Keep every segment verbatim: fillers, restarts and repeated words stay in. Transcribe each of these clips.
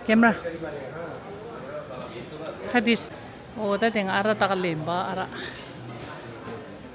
ཀེམ་ར། ཁ་དིས། ཨོ་ད་དེང་ཨ་ར་ཏག་ལེན་པ་ཨ་ར།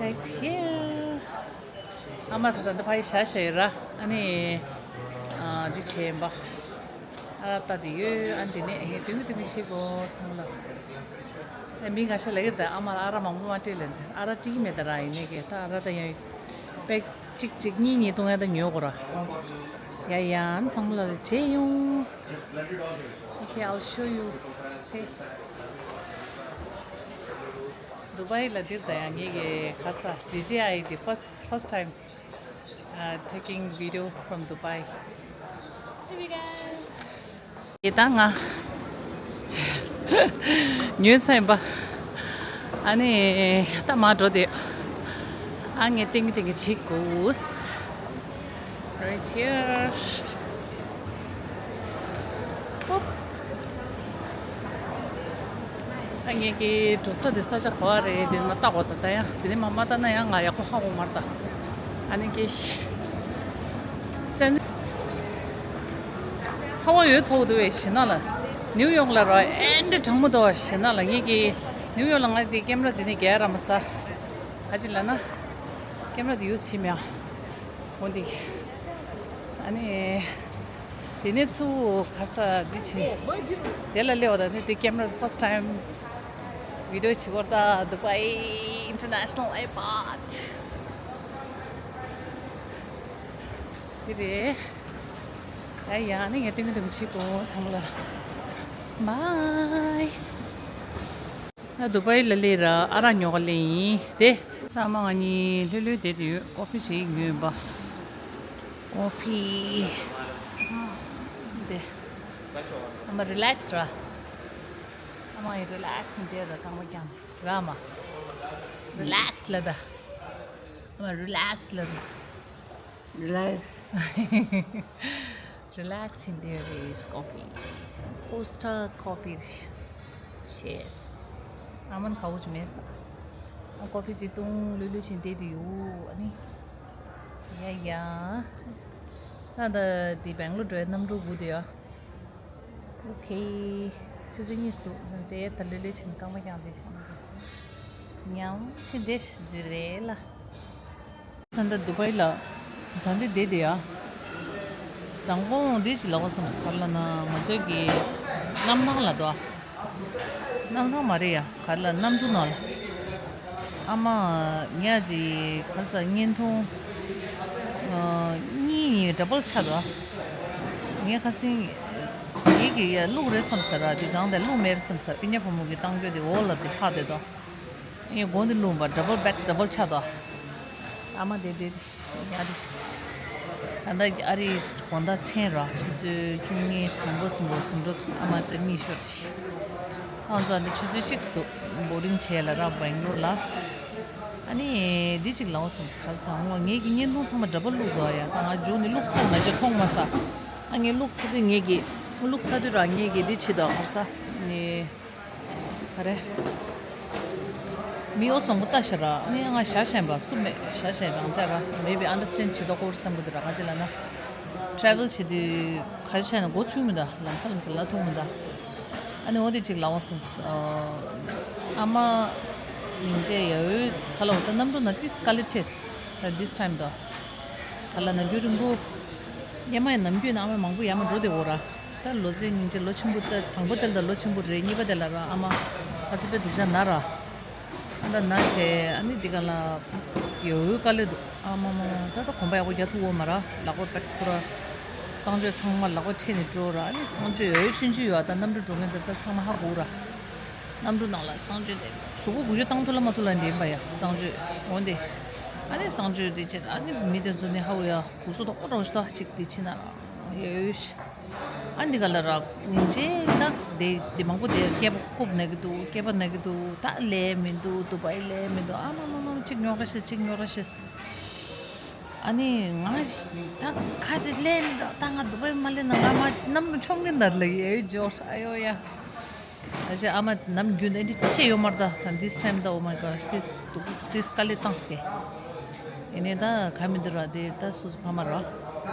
Thank you. ཨ་མ་ད་ད་ཕ་ཡི་ཤ་ཤ་ཡི་ར། ཨ་ནི་ཨ་འདི་བྱས་པ། ཨ་ར་ཏག་དེ་ཡོད། ཨ་འདི་ནས་ཨེ་དུང་དུང་ཤི་གོ་ཚང་ལ། ཨ་མི་འགའ་ཤ་ལ་གི་ད་ཨ་མ་ལ་ཨ་ར་མང་པོ་མ་སྤྲད་ལེན་ཨ་ར་ཏིག་མེད་ད་ར། ཡིན་ནས་གི་ད་ཨ་ར་ད་ཡང་པེག་གཅིག་གཅིག་གཉིས་གཉིས་གཏོང་ཡ་ད་ཉོ་གོ་ར། ཡ་ཡ་ཨ་ཚང་མ་ལ་རེ་བྱས་ཡོང་། Okay, I'll show you. Okay. དུ་བའི་ལ་འདིར་ད་ཡང་ངེད་ཀྱི་གར་ས་ཌི་ཇེ་ཨའི་འདི་first, first time, uh, taking video from Dubai. Hey, you guys. ཡེ་ད་ང་ཉོས་ཚར་ཡིན་པ། ཨ་ནི་ད་མ་འགྲོ་དེ། ཨ་ངས་ཏིང་ཏིང་བྱེད་དགོས། Right here. ཨ་ངས་ཀྱི་འགྲོ་ས་དེ་ས་ཆ་ག་པར་རེད་དེ་མ་བལྟ་གོ་ད་ད་ཡང་དེ་ནས་མ་མ་བལྟ་ན་ཡང་ང་ཡག་པོ་ཧ་གོ་མ་རེད་ད། ཨ་ནི་ཀྱེ་སེམས། ཚ་བ་ཡོད་ཚ་བོ་འདུག་བས་ཞེ་ན་ལ། ནིའུ་ཡོག་ལ་ར་ཨེ་འདྲ་གྲང་མོ་འདུག་བ་ཞེ་ན་ལ། ངེད་ཀྱི་ནིའུ་ཡོག་ལ་ང་དེ་ཀེམ་ར་དེ་ནས་རྒྱག་ར་མ་ས། ག་ཅི་ལ་ན། ཀེམ་ར་དེ་ཡུས་བྱེད་མེད་ཨ། འོ་འདི། ཨ་ནི། དེ་ནས་ཚུར་གར་ས་འདི་ཕྱིན། དེ་ལ་སླེབས་པ་དང་དེ་ཀེམ་ར་first time video བྱེད་སྐོར་ད་Dubai International Airport དེ་རེད། ཨ་ཡ་ནི་ངས་ཏིང་ཏིང་བྱེད་དགོས་ཚང་མ་ལ། Bye. ང་དུ་བའི་ལ་ལས་ར་ཨ་རག་ཉོ་ག་ལེན་ཡིན་ཏེ། ཨ་མ་ང་གཉིས་ལྷོད་ལྷོད་བསྡད་དུ་ཡོད། ཀོ་ཕི་ཞིག་ཉོས་པ། ཀོ་ཕི། ཏེ། ཨ་མ་རི་ལེགས་ར། ཨ་མ་ཡི་རི་ལེགས་ནི་བསྡད་ར་གང་མ་ཀྱང་ར་མ། རི་ལེགས་ལ་ད། ཨ་མ་རི་ལེགས་ལ་ད། རི་ལེགས། རི་ལེགས་བྱེད་འདི་རེད། ཀོ་ཕི། ཧོ་སི་ཊལ་ཀོ་ཕི་རེད། ཤེས། ཨ་མ་ནི་ཁ་བོ་ཅིག་མེད་ས། ཨ་ཀོ་ཕི་ཅིག་བཏུང་ལྷོད་ལྷོད་བྱེད་འདི་དེ་ཡོད་ཨ་ནི། ཡ་ཡ། ད་ད་འདི་སྦེང་ལོར་འགྲོ་ཡ་གནམ་གྲུ་སྒུག་དེ་ཡ། ཨོ་ཁེ། ཆུ་ཚོད་གཉིས་འདུག་དེ་ད་ལྷོད་ལྷོད་བྱེད་ནི་རྐང་པ་བརྐྱངས་ཏེ་བྱེད་ནི་འདུག་ཉམས་ཤིག་འདི་ཟེར་རེད་ལ། ད་ལྟ་དུ་བའི་ལ། ད་འདི་བསྡད་དེ་ཡ། མདང་དགོང་འདི་ཅི་ལབ་དགོས་བསམ་སོང་ག་རེ་ལབ་ན་ང་ཚོའི་གི་གནམ་ཐང་ལ་དོ། གནམ་ཐང་མ་རེད་ཡ། ག་རེ་ལབ་གནམ་གྲུ་ནང་ལ། ཨ་མ་ངས་ཅིག་ག་རེ་ཟ་བརྙན་ཐུང་། ཨ་གཉིས་ཌབ་བལ་ཆགས་དོ། ངས་ཁ་སང་ངེད་ཀྱི་ཡ་བླུགས་རེད་བསམ་ས་ར་དེ་སྒང་དེ་བླུགས་མེད་རེད་བསམ་ས། སྤུན་ཉེ་བུ་མོ་གི་བཏང་རྒྱུ་དེ་འོག་ལ་དེ་ལྷག་བསྡད་དོ། ངས་དགོང་དེ་བླུགས་པ་ཌབ་བལ་བེག་ཌབ་བལ་ཆགས་དོ། ཨ་མ་དེ་དེ་ཡ་དེ། ད་ལྟ་ཨ་རི་དགོང་དག་མཚན་ར་ཆུ་ཚོད་བཅུ་གཉིས་དང་པོ་གསུམ་པོ་གསུམ་འགྲོ་ཨ་མ་དེ་གཉིད་ཤོར་ཏེ། ཁོང་ཚོ་འདི་ཆུ་ཚོད་གཅིག་འདུག་བོར་ཌིང་བྱས་ལ་ར་སྦེང་ལོར་ལ། ཨ་ནི་འདི་གཅིག་ལའོ་སམ་སི་ག་རེ་ཟ་འོང་ངེད་ཀྱི་བརྙན་ཐུང་ཚང་མ་འདྲ་པོ་བླུགས་འདུག་ཡ། ད་ང་མཇུག་ནས་བླུགས་ཚར་མ་བྱས་མཐོང་མ་ས། ཨ་ངས་བླུགས་ཚར་དུས་ངེད་ཀྱི་བླུགས་ཚར་དུས་ར་ངེད་ཀྱི་འདི་བྱེད་དོ་ག་རེ་ཟ་ནི། ག་རེ། མི་ཨོས་མང་པོ་ལྟ་ཤ་ར་ནི་ང་ཞ་ཞན་པ་སུ་མེད་ཞ་ཞན་རང་ཅག་ར་མེད་པའི་ཨན་ཌར་སི་ཊེན་ཌ་བྱེད་དོ་ཁོ་ར་བསམ་གི་འདུག་ར་ང་ཅི་ལ་ན། ཊེ་རེ་ཝལ་བྱེད་དུས། ག་རེ་བྱས་ན་མགོ་ཚོས་མི་འདུག་ལམ་སང་ལམ་སང་ལ་ཐུག་མི་འདུག་ཨ་ནི་འོ་དེ་གཅིག་ལབ་འོང་བསམས། ཨ་མ་སྙིང་རྗེ་ཡ། འོ་ག་ལ་འོ་ད་གནམ་གྲུ་ནང་ཏིས་དཀའ་ལས་འཕྲད། ད་this time དོ། ག་ལ་ནམ་རྒྱུན་རིང་པོ། སྔོན་མ་ཡང་ནམ་རྒྱུན་ནང་ཨ་མ་མང་པོ་ཡར་མར་འགྲོ་བསྡད་ཡོད་ར། ད་ལོ་ཚད་སྙིང་རྗེ་ལོ་ཆེན་པོ་ད་དང་པོ་དེ་ལ་ད་ལོ་ཆེན་པོ་རེད། གཉིས་པ་དེ་ལ་ར་ཨ་མ་ཁ་ཚ་དཔེ་སྡུག་ཅག་ན་ར། ཨ་ད་ན་བྱས་ཨ་ནི་འདི་ག་ལ་ཡོད་དཀའ་ལས་འདུག་ཨ་མ་མ་ད་ད་གོམ་པ་ཡག་པོ་རྒྱག་ཐུབ་ཡོད་མ་རེད། ལག་པ་པད་ཁུ་ར། གསང་སྤྱོད་ཚང་མ་ལག་པ་ཁྲིད་ནས་འགྲོ་ར། ཨ་ནི་གསང་སྤྱོད་ཡོད་ཆུང་ཆུང་ཡོད། ད་གནམ་གྲུ་འགྲོ་མཁན་དེ་ད་ཚང་མ་ཧ་གོ་ར། གནམ་གྲུ་ནང་ལ་གསང་སྤྱོད་དེ་གཟུགས་པོ་འགུལ་སྐྱོད་བཏང་ཐུབ་ལ་མ་ཐུབ་ལ་འདྲེན་པ་ཡ་གསང་སྤྱོད་འོན་ཏེ། ཨ་ནི་གསང་སྤྱོད་དེ་བྱེད་ཨ་ནི་མི་དེ་ཚོ་ནི་ཧ་གོ་ཡ་གུ་སོ་ད་ཨོ་རོ་ཤི་ད་ཅིག་དེ་ཕྱི་ན་ཡོད། ཨ་འདི་ག་ལ་ར་སྙིང་རྗེ་ད་དེ་དེ་མང་པོ་དེ་སྐེད་པ་རྐུབ་ན་གི་འདུག་སྐེད་པ་ན་གི་འདུག་ད་ལས་མི་འདུག་དུ་བའི་ལས་མི་འདུག་ཨ་མ་མ་མ་གཅིག་ཉོག་ར་ཤེས་གཅིག་ཉོག་ར་ཤེས། ཨ་ནི་ང་ད་ཁ་ཅིག་ལས་མི་འདུག་ད་ང་དུ་བའི་མ་ལས་ན་ང་མ་ནམ་མཆོང་གི་ན་ལ་ཡེ་ཇོ་ཨ་ཡོ་ཡ། ད་ཅི་ཨ་མ་ནམ་རྒྱུན་ཨེ་འདྲི་ཆེ་ཡོད་མ་རེད་ད། This time ད་oh my gosh this this དཀའ་ལས་བཏང་སྐད། ཨེ་ནས་ད་ག་མི་འདུག་ར་དེ་ད་སུ་སུ་ཕ་མ་ར།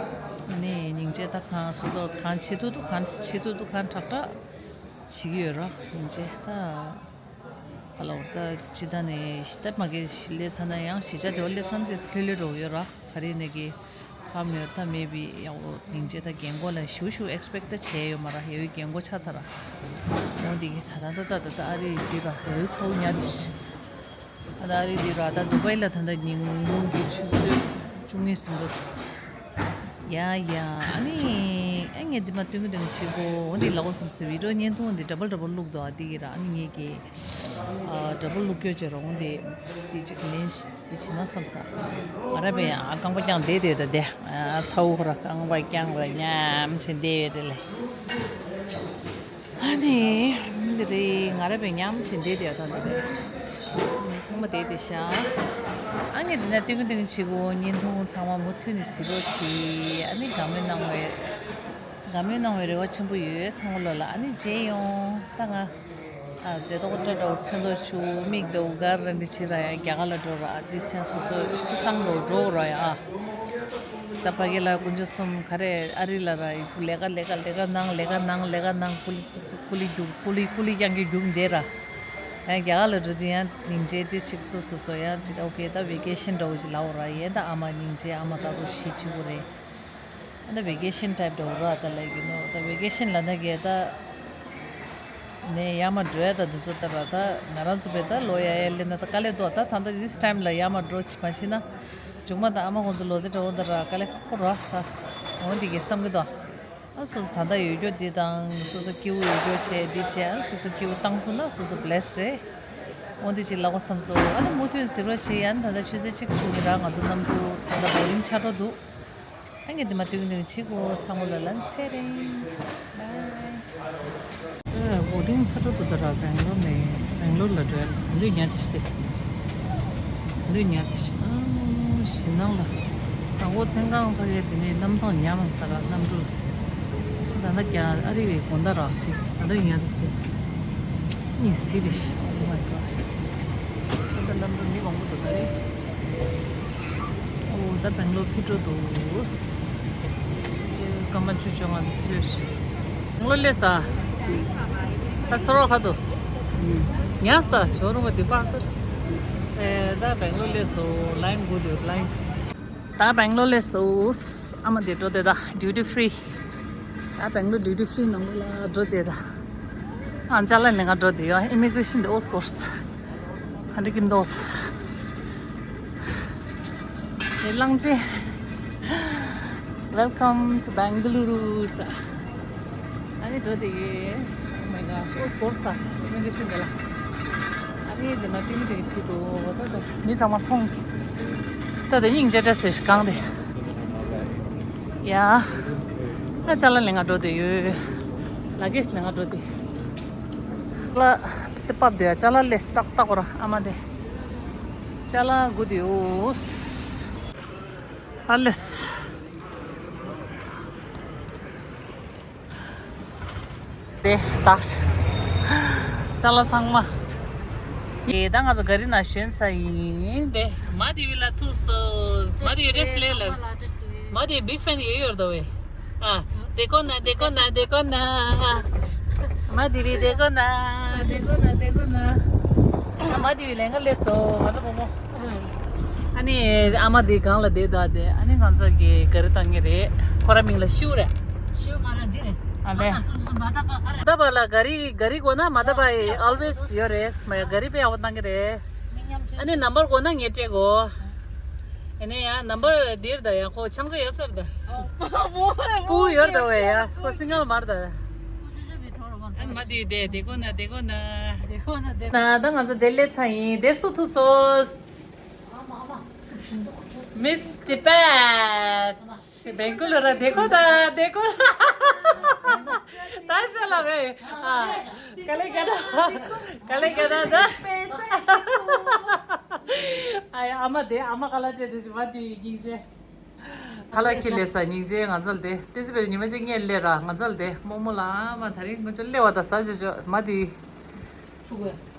ནས་སྙིང་རྗེ། ད་གང་སོ་སོ་གང་བྱེད་ཐུབ་ཐུབ་གང་བྱེད་ཐུབ་ཐུབ་གང་དྲག་དྲག་བྱེད་ཀྱི་ཡོད་ར། སྙིང་རྗེ། ད་ཨ་ལོ། ད་ཅི་ད་ནས་ད་མ་གི་སླེབས་ཚར་ན་ཡང་གཞིས་ཆགས་དེ་བ་སླེབས་ཚར་ན་དེ་ལྷོད་ལྷོད་འགྲོ་གི་ཡོད་ར། ག་རེ་ནས་ཀྱི་ཁམ་ཡོད་ད་མེད་པའི་ཡག་པོ་སྙིང་རྗེ། ད་རྒན་གོག་ལ་ཞུ་ཞུ་ཨེགས་པེག་ད་བྱས་ཡོད་མ་ར། ཡོད་རྒན་གོག་ཆགས་ཚར་ར། འོ་འདི་གི་ད་ད་ད་ད་ད་ཨ་རི་འདི་ར་ཡོད་ཚོགས་ཉར་འདི། ཨ་ད་ཨ་རི་འདི་ར་ད་དུ་བའི་ལ་ད་ད་ཉིན་གུང་གི་ཆུ་ཚོད་བཅུ་གཉིས་ཟིན་འདུག་ཡ་ཡ། ཨ་ནི་ཨ་ངས་འདི་མ་སྟོན་གི་སྟོན་གི་བྱེད་གོ། འོ་འདི་ལ་གོ་བསམ་སི་བི་ཌི་ཡོ་བརྙན་ཐུང་འདི་ཌ་བལ་ཌ་བལ་བླུག་འདུག་ཨ་འདི་གི་ར། ཨ་ནི་ངས་ཀྱི་ཨ་ཌ་བལ་བླུག་སྐྱོ་བྱེད་རོགས་འདི་འདི་ཅིག་ལེན་འདི་བྱེད་ན་བསམ་ས། ང་ར་བས་ཨ་རྐང་པ་བརྐྱངས་བསྡད་དེ་ད་དེ་ཨ་ཚ་བོ་ཁོ་ར་རྐང་པ་བརྐྱངས་ར་ཉམས་བྱེད་བསྡད་ཡོད་དེ་ལས། ཨ་ནི་འདི་རེད། ང་ར་བས་ཉམས་བྱེད་བསྡད་དེ་ད་འདི་རེད། ཚང་མ་བསྡད་དེ་ཤ། ཨ་ནི་འདི་ན་ཏིང་ཏིང་བྱེད་གོ། བརྙན་ཐུང་ཚང་མ་མུ་མཐུད་ནས་གཟིགས་རོགས་གྱིས། ཨ་ནི་དགའ་མོས་གནང་བའི་དགའ་མོས་གནང་བའི་རེ་བ་ཆེན་པོ་ཡོད། ཚང་མ་ལོ་ལ་ཨ་ནི་མཇལ་ཡོང་། ད་ང་ཨ་མཛེས་ཏོག་སྤྲ་འདྲ་བོ་ཚོན་མདོག་ཆུ་མིག་འདྲ་བོ་ག་རེ་འདྲ་བྱེད་ད་ཡ་རྒྱ་གར་ལ་འགྲོ་ར། ཨ་འདི་སེམས་སོ་སོ་སི་སང་རོ་འགྲོ་ར་ཡ། ཨ་ད་ཕ་གི་ལ་དཀོན་མཆོག་གསུམ་ག་རེ་ཨ་རི་ལ་ར་ལས་ཀ་ལས་ཀ་ལས་ཀ་གནང་། ལས་ཀ་གནང་། ལས་ཀ་གནང་། ཀུ་ལི་ཀུ་ལི་རྒྱུག་ཀུ་ལི་ཀུ་ལི་རྐྱང་གི་རྒྱུག་འདེད་ར། ཡང་རྒྱ་གར་ལ་འགྲོ་དུས་ཡང་སྙིང་རྗེ་དེ་ཞིག་སོ་སོ་སོ་ཡང་ཅིག་ཨོ་ཁེ་ད་བེ་ཀེ་ཤན་འདྲ་བོ་ཞིག་ལབ་ར། ཡེ་ད་ཨ་མ་སྙིང་རྗེ། ཨ་མ་ད་རུ་ཆེ་ཆེ་བོ་རེད། ཨ་ད་བེ་ཀེ་ཤན་ཊའིབ་འདྲ་བོ་ར། ད་ལ་ཡིན་ནོ་ད་བེ་ཀེ་ཤན་ལ་ན་གེ་ད་ནས་ཡར་མར་འགྲོ་ཡ་ད་འདི་ཚོ་ད་ར། ད་ང་རང་ཚོ་བས་ད་ལོ་ཡ་ཡ་ལེ་ན་ད་དཀའ་ལས་འདུག་ད་ད་ད་this time ལ་ཡར་མར་འགྲོ་ཅི་མ་ཤེས་ན་མཇུག་མ་ད་ཨ་མ་ཁོང་ཚོ་ལོ་ཙེ་འདྲ་བོ་ད་ར་དཀའ་ལས་ཁག་པོ་ར། ད་འོ་འདི་གེ་བསམ་གི་འདུག་ཨ་སོ་སོ་ད་ལྟ་ཡོད་རྒྱུ་འདི་དང་སོ་སོ་སྐྱིད་པོ་ཡོད་རྒྱུ་བྱས་འདི་བྱས། ཨ་སོ་སོ་སྐྱིད་པོ་བཏང་ཐུབ་ན་སོ་སོ་བྷི་ལེ་སི་རེད། འོ་འདི་ཅིག་ལབ་དགོས་བསམ་སོང་། ཨ་ནི་མུ་མཐུད་ཟེར་བ་བྱས། ཨ་ནི་ད་ལྟ་ཆུ་ཚོད་གཅིག་བྱུང་གི་ར། ང་ཚོ་གནམ་གྲུ་ད་ལྟ་བོར་ཌིང་ཆགས་འགྲོ་འདུག་ཨ་ངས་འདི་མ་སྟོན་གི་འདི་བྱེད་གོ། ཚང་མ་ལ་ལན་ཚེ་རིང་། བྷའི། ཨ་བོར་ཌིང་ཆགས་འགྲོ་འདུག་ད་ར། སྦེང་ལོར་ནས་སྦེང་ལོར་ལ་འགྲོ་ཡ་འདི་ཉལ་ཏེ་ཤི་སྟེ། འདི་ཉལ་ཏེ་ཤི། ཨ་ཞེད་སྣང་ལ། དང་པོ་མཚན་གང་ཕ་གིར་དེ་ནས་གནམ་ཐང་ཉམས་མ་ས་ར། གནམ་གྲུ། ད་ལྟ་རྒྱ་ཨ་རི་བའི་དགོང་དག་ར། དེ་ད་ལྟ་ཉལ་ཏེ་ཤི་སྟེ། གཉིད་སད་དེ་ཤི། Oh my God. ད་ལྟ་གནམ་གྲུ་མི་མང་པོ་འདུག་ད་རེད། ཨོ་ད་སྦེང་ལོར་ཕེབས་འགྲོ་འདུག་སྐར་མ་བཅུ་བཅོ་ལྔ་འདུག་ཕེབས། སྦེང་ལོར་སླེབས་ས། ད་སོ་རོག་ཁ་འདུག་ཉལ་ས་ཞོ་རུ་མ་དེ་པར་ཏུ། ཨེ་ད་སྦེང་ལོར་སླེབས་སོང་། ལའིན་དགོས་འདུག་ལའིན། ད་སྦེང་ལོར་སླེབས་སོང་། ཨ་མ་དེ་འགྲོ་དེ་ད་ཌིའུ་ཊི་ཕི་རི། ད་སྦེང་ལོར་ཌིའུ་ཊི་ཕི་རི་ནང་ལ་འགྲོ་དེ་ད། ཨ་ཅ་ལག་ལེན་ག་འགྲོ་དེ་ཡོད། ཨི་མི་གྷི་རེ་ཤན་དེ་ཨོ་སི་ཀོར་སི། ཧ་འདྲི་ཀིམ་དོ། དེ་གླང་ཆེན། Welcome to Bengaluru ཟེར། ཨ་ནི་འགྲོ་དེ་ཡོད། Oh my God. ཨོ་སི་ཀོར་སི་ད་ཨི་མི་གྷི་རེ་ཤན་དེ་ལ། ཨ་ནི་དེ་ན་ཏིང་ཏིང་བྱེད་དོ། ད་ད་མི་ཚང་མ་ཚོང་། ད་དེ་སྙིང་རྗེ་འདྲ་ཟེར་ཞིག་གང་དེ། ཡ། ཨ་ཅ་ལག་ལེན་ག་འགྲོ་དེ་ཡོད། ལ་གེ་ཇི་ལེན་ག་འགྲོ་དེ། ལ་དེ་པབ་དེ་ཡ་ཅ་ལག་ལས་ཏག་ཏག་ར། ཨ་མ་དེ་ཅ་ལག་དགོས་དེ་ཡོད། ཨ་ལས། དེ་ད་ཅ་ལག་ཚང་མ། ཨེ་ད་ང་ཚོ་ག་རི་ནང་ཞོན་ཚར་ཡིན། དེ་མ་དེ་བི་ལ་ཐུག་སོང་། མ་དེ་བི་ཌེ་སི་ལེ་ལ། མ་དེ་བི་བི་གྷི་ཕེན་ཡོད་ཡོད་ད་བས། ཨ་དེ་ཀོ་ན་དེ་ཀོ་ན་དེ་ཀོ་ན། མ་དེ་བི་དེ་ཀོ་ན་དེ་ཀོ་ན་དེ་ཀོ་ན། མ་དེ་བི་ལེན་ག་སླེབས་སོང་། ང་ཚོ་བུ་མོ། ཨ་ནི་ཨ་མ་དེ་སྒང་ལ་བསྡད་འདུག་དེ་ཨ་ནི་ང་ཚོ་གི་ག་རི་བཏང་གི་རེད། ཁོ་ར་མིང་ལ་ཤིའུ་རེད། ཤིའུ་མ་ར་འདི་རེད། ཨ་ལེ། ཁ་སང་ཀུན་སུ་མ་ད་པ་ག་རེ། མ་ད་པ་ལ་ག་རི་ག་རི་དགོས་ན་མ་ད་པ་ཨི་ཨོལ་ཝེས་ཡོད་རེད། མ་ཡ་ག་རི་པེ་ཡག་པོ་བཏང་གི་རེད། མི་ཉམས་ཆུང་ཨ་ནི་ནམ་བར་དགོས་ན་ངས་སྤྲད་གོ། ཨ་ནི་ཡ་ནམ་བར་འདིར་ད་ཡ་ཁོ་ཆང་ས་ཡོད་ཚར་ད། སྤུ་ཡོད་ད་བས་ཡ་ཁོ་སིང་གལ་མར་ད། ཨ་མ་དེ་དེ་དེ་ཀོ་ན་དེ་ཀོ་ན། དེ་ཀོ་ན་དེ། ན་ད་ང་ཚོ་དེ་སླེབས་ཚར་ཡིན། དེ་སུ་ཐུག་སོང་། Miss Tibet. Bengaluru ལ་བསྡད་ཁོ་ད་བསྡད་ཁོ། ད་ཤ་ལ་བས། ཨ། ག་ལེ་ག་ད། ག་ལེ་ག་ད་ད། ཨ་ཡ་ཨ་མ་དེ་ཨ་མ་ཁ་ལག་སྤྲད་དེ་ཞི་བ་དེ་སྙིང་རྗེ། ཁ་ལག་ཁྱི་ལས་ས་སྙིང་རྗེ་ང་ཚོ་ལ་དེ་ཏི་ཙི་བེར་ཉི་མ་གཅིག་ངས་སླེབས་ར་ང་ཚོ་ལ་དེ་རྨོ་མོ་ལ་ཨ་མ་ད་རིང་ང་ཚོ་སླེབས་པ་ད་ཟ་ཞོ་ཞོ་མ་དེ།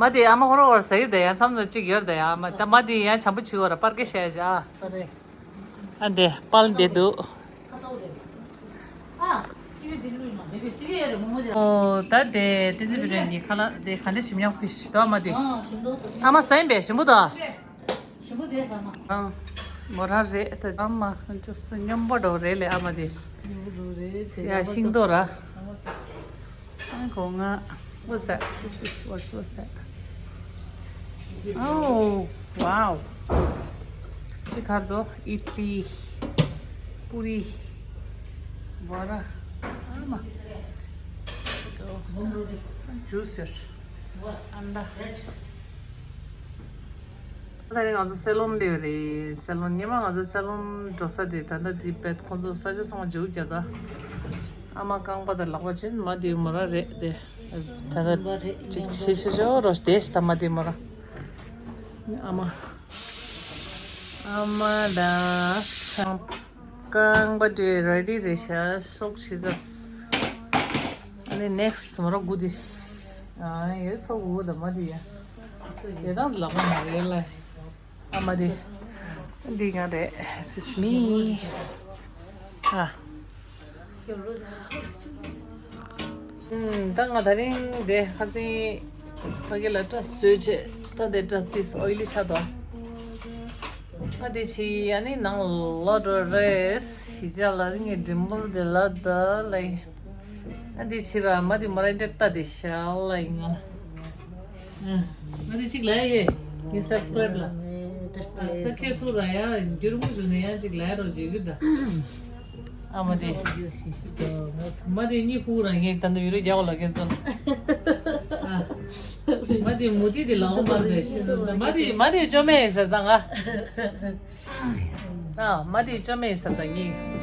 མ་དེ་ཨ་མ་ཁོ་རང་བར་ཟ་ཡི་དེ་ཡང་མཚམས་མཚམས་གཅིག་ཡོད་དེ་ཡང་མ་ད་མ་དེ་ཡང་བྱམས་པོ་བྱེད་འོ་ར་པར་ཀེ་ཤ་ཡ་ཞག་ཨ་དེ་པལ་དེ་འདུག་ཁ་ཚ་བོ་རེད། ཨོ་ད་དེ་བསྟན་འཛིན་བི་རན་གྱི་ཁ་ལག་དེ་ག་འདྲ་ཞིམ་ཉམས་ཀྱི་ཞིག་འདུག་ཨ་མ་དེ། ཨ་མ་ཟ་ཡིན་པས་ཞིམ་པོ་འདུག་ཞིམ་པོ་དེ་ཟ་མ། རང་མོ་ར་རེད་ད། ཨ་མ་ཁོང་ཚོ་སུ་སྙོམས་པོ་འགྲོ་རེད་ལས་ཨ་མ་དེ། ཡ་ཤིང་ཏོག་ར། ཨ་གོ་ང་། What's that? This is what's what's that? Oh, wow. དེ་གར་དོ་ཨིཌ་ལི། པུ་རི། བ་ར། ཨ་མ། ཇུ་སི་ཡོད། ཨན་ཌ། ད་རེས་ང་ཚོ་སེ་ལོན་སླེབས་རེད། སེ་ལོན་སྔོན་མ་ང་ཚོ་སེ་ལོན་འགྲོ་ས་དེ་ད་ལྟ་དེ་བེད་ཁོང་ཚོ་ས་ཆ་ཚང་མ་འཇུག་རྒྱག་ད། ཨ་མ་རྐང་པ་དང་ལག་པ་ཅན་མ་དེ་མོ་ར་རེད་དེ། ད་ལྟ་ཅིག་ཤི་ཤི་ཤོ་རོ་དེ་ཤི་ད་མ་དེ་མོ་ར། ཨ་མ། ཨ་མ་ད་རྐང་པ་དེ་རེ་ཌི་རེད་ཤག་སོག་ཤི་ཟ། ཨ་ནི་ནེག་སི་མོ་ར་གུ་དེ་ཤི། ཨ་ཡེ་སོག་གུ་ད་མ་དེ་ཡ། དེ་དང་ལག་པ་མ་རེད་ལ། ཨ་མ་དེ། འདི་ང་རེད། This is me. ཨ། ད་ང་དེ་རིང་དེ་ཁ་སང་ཕ་གི་ལ་སྐྲ་བཟོས་བྱས་ད་དེ་སྐྲ་ཏིས་ཨོ་ཡི་ལི་ཆགས་འདུག་ཨ་དེ་ཕྱི་ཨ་ནི་ནང་ལོག་འགྲོ་རེད། གཞིས་ཆགས་ལ་རིང་གི་ཌིམ་པལ་དེ་ལ་ད་ལ་ཡིན། ཨ་འདི་ཕྱི་ར་མ་དེ་མ་ར་འདྲེ་ལྟ་དེ་ཤ་ལ་ཡིན་ང་། ཨ་མ་དེ་གཅིག་ལ་ཡེ། ངའི་སབ་སི་ཀ་རེབ་ལ། ད་ཁྱོད་ཐུག་ར་ཡ་འགྱུར་མོ་བྱུང་ནས་ཡང་གཅིག་ལ་ཡ་རོ་བྱེད་གི་ད། ཨ་མ་དེ། མ་དེ་གཉིད་ཁུག་ར་ངས་ད་འདི་ཡུ་རོ་རྒྱག་ལ་ཁྱེད་ཚོ་ལ། ཨ། མ་དེ་མུ་ཏིག་དེ་ལའོ་མ་རེད་ཤི་ན་མ་དེ་མ་དེ་ཅོ་མེ་ཟེར་ད་ང་། ཨ་མ་དེ་ཅོ་མེ་ཟེར་ད་ངས།